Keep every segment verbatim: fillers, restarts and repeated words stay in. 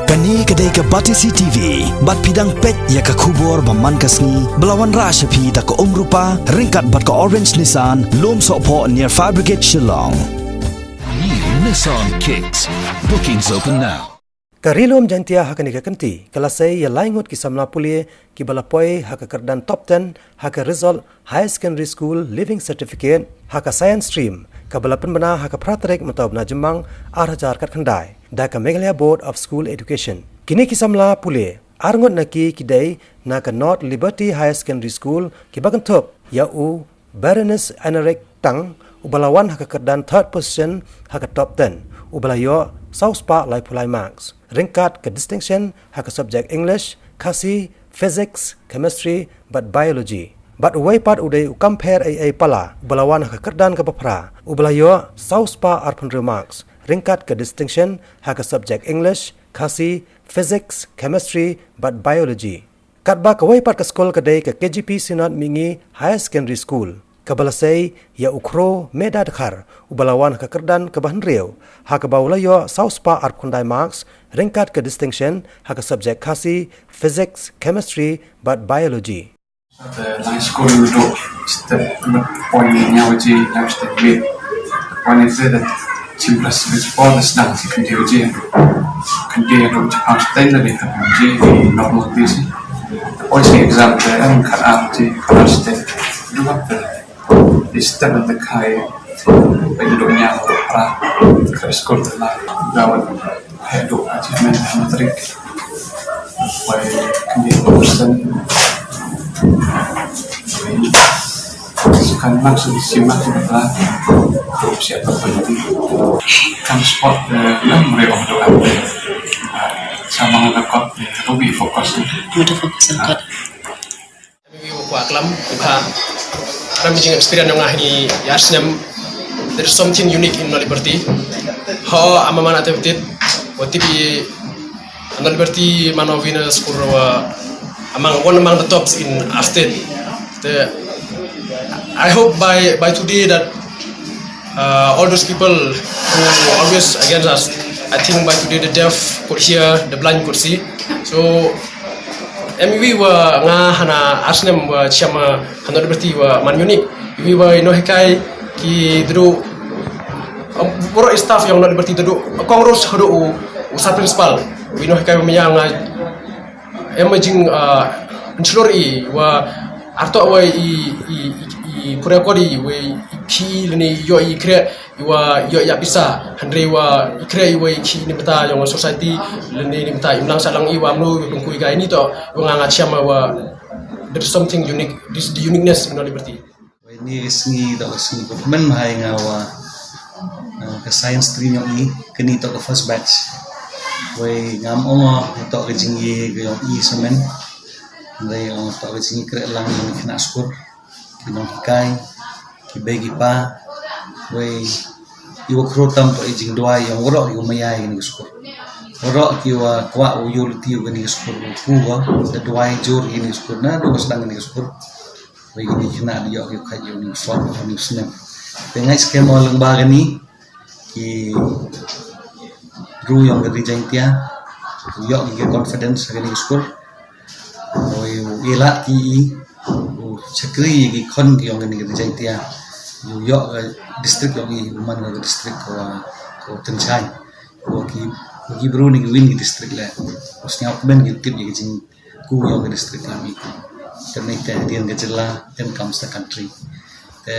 Kane ka dei ka Batesi T V, bad phi dang peit ïa ka khubor ba man ka sngi, ba la wanrah sha phi da ka Umrupa, ryngkat bad ka Orange Nissan, Lumsohphoh near Fire Brigade Shillong. New Nissan Kicks. Bookings open now. Ka Ri-lum Jaiñtia ha kane ka kynti ka la sei ïa lai ngut ki samla pule kiba la poi ha ka kyrdan top ten ha ka result Higher Secondary School Leaving Certificate ha ka Science Stream, kaba la pynbna ha ka phra tarik mynta u bnai Jymmang ar hajar khatkhyndai da ka Meghalaya Board of School Education. Kine ki samla pule, ar ngut na ki ki dei na ka North Liberty Higher Secondary School, kiba kynthup ïa u Baroness Anarek Tang, uba la wan ha ka kyrdan third position ha ka top ten, uba la ïoh saw spah laiphew lai marks, ryngkat ka distinction ha ka subject English, Khasi, Physics, Chemistry bad Biology. Bad uwei pat u dei u Kampher A A Pala, uba la wan ha ka kyrdan kaba phra, uba la ïoh saw spah arphew hynriew marks, ryngkat ka distinction ha ka subject English, Khasi, Physics, Chemistry bad Biology. Katba kawei pat ka skul ka dei ka K G P Synod Mihngi Higher Secondary School, kaba la sei ïa u Khro Meda Dkhar, uba la wan ha ka kyrdan kaba hynriew, ha kaba u la ïoh saw spah arphew khyndai marks, ryngkat ka distinction ha ka subject Khasi, Physics, Chemistry bad Biology. Te lai skul duk step point nya waje, lai step bit. Point itu dah cimbras bit sport dah sedang si kendi waje. Kendi duk Japan style dah di waje, normal basic. Point si exam te em kat am si kat step. Dua te di step te kai. Bai duk nya pra kat skul te lai. Gawat. Hai duk achievement ha matrik. Bai kini persen. Kan maksud simak kita. Duk siap berhenti. Kan sport, eh, lah mereka berdoa. Sama ngakot, eh, lebih fokus. Mata fokus angkat. Wi wa kwah klam, iba. Ram jing experience nga hini yar snem. There is something unique in North Liberty. Ho, ama mana tip tip. Wa tip i North Liberty mano wina skur wa among, one among the tops in our state. The, I hope by, by today that, uh, all those people who always against us, I think by today the deaf could hear, the blind could see. So, em wi wa nga hana arsnem wa chiama hana berti wa man unique. Wi wa ino hekai ki dru. Boro staff yang na berti dru. Kong Ros hado u, u sub principal. Wi ino hekai wa maya nga emerging, uh, ensure i wa arto wa i, i, i, i pura kodi wa i ki lene yo i kre. Iwa ïoh ïa pisa, hynrei iwa i kre iwa i ki ni bata yong society, lane ni bata imlang sa lang iwa mlu iwa pengku iga ini to, iwa nga nga chiam wa, there is something unique, this is the uniqueness in North Liberty. Wei ni ka sngi da ka sngi ko men hai nga wa, eh, ka science stream yong i, kani to ka first batch. Wei ngam ong to ka jing i ka yong i semen. Hynrei ong to ka jing i kre lang yong i kena skur. Ki nonghikai, ki bei ki pa, wei, iwa khro tam to i jingduwai yong waroh iwa maya i kani ka skur. Waroh kiwa kwah u yu liti u kani ka skur, u pu wa, da duwai jur i kani ka skur, na duwa sdang kani ka skur. Wei kini khynnah da ïoh ki khat ïoh ni u sot, ïoh ni u snem. Te ngai skhem o lyngba kani, ki bru yong ka Ri Jaiñtia, u ïoh ki confidence ha kani ka skur. Wei u ilat ki i, u chakri ki khon ki yong kani ka Ri Jaiñtia. U ïoh ka district yong i, u man ka district ko, ko Tynshaiñ. Ko ki, ko ki bru ni ki win ki district le. Ko sñiaw kmen ki tip ki jing ku yong ka district yong i. Te nei te hadien ka jylla, then comes the country. Te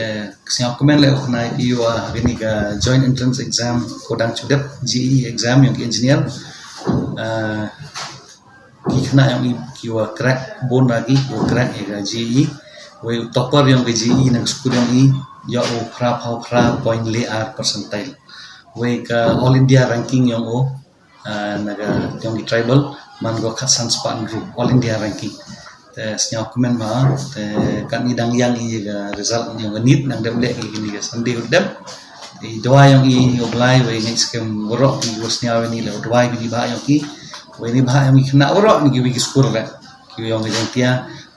sñiaw kmen le u khnai iwa kani ka joint entrance exam ko dang chu dep J E E exam yong ki engineer. Ah, ki khynnah yong i kiwa crack bun ra ki, kiwa crack ïa ka J E E. Wei u topper yong ka J E E na ka skur yong i, ïoh u phra phaw phra point le ar percentile. Wei ka All India ranking yong u, ah, na ka yong ki tribal, man ko khatsan spah hynriew, All India ranking. Te sñiaw kmen ma, te katni dang ïang i ka result yong ka NEET nang dep leh ki kini ka Sunday u dep. Te i dua yong i u Blai wei ngai skhem waroh ki wa sñiaw ni le u dua bini ba yong ki. Wei ni ba yong ki khynnah waroh ni ki wi ki skur le. Ki yong ka Jaiñtia,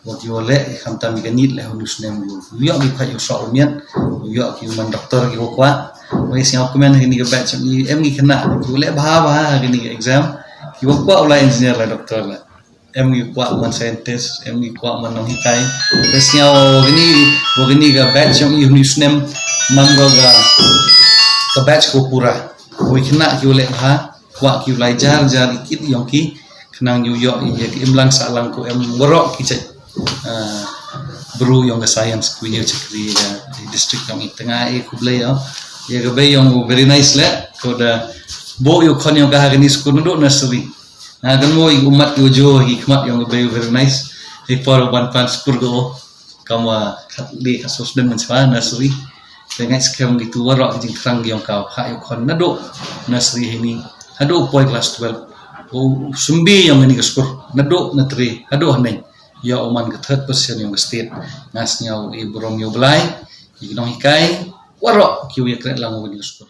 wa ki wa leh, khamtam ka NEET le hunu snem u. U ïoh ki pha u soh u miat, u ïoh ki u man doktor ki wa kwah. Wei sñiaw kmen kini ka batch yong i em ki khynnah, ki wa leh bha bha kini ka exam. Ki wa kwah u lai engineer, lai doctor la. Em ki kwah man scientist, em ki kwah man nonghikai. Te sngewbha kini, wa kini ka batch yong i hynñiew snem, man ka, ka batch ko pura. Wa khynnah ki wa leh bha, kwah ki u lai jar jar i kit yong ki, khnang ïoh ïoh i ïa ka imlang sahlang ko em waroh ki jait, ah, bru yong ka science ko ïa chakri ïa ka district yong i. Te nga ai khublei ïa, ïa ka bei yong u Very Nice leh, ko da buh ïa u khon yong ka ha kani skul naduh nursery. Nga kynmaw i ummat ïa u jo i khmat yong ka bei u Very Nice. I por ban pan skul ko, kam wa khatlai khatsaw snem mynshwa nursery. Te nga ngeit skhem kitu waroh ki jingthrang yong ka, phah ïa u khon naduh nursery hini haduh poi class twelve. U symbai yong kani ka skul naduh nursery haduh haneng. Ïa u man ka third position yong ka state. Nga sngew i burom ïa u Blai, i ki nonghikai waroh ki wa ïa kren lang u kani ka skul.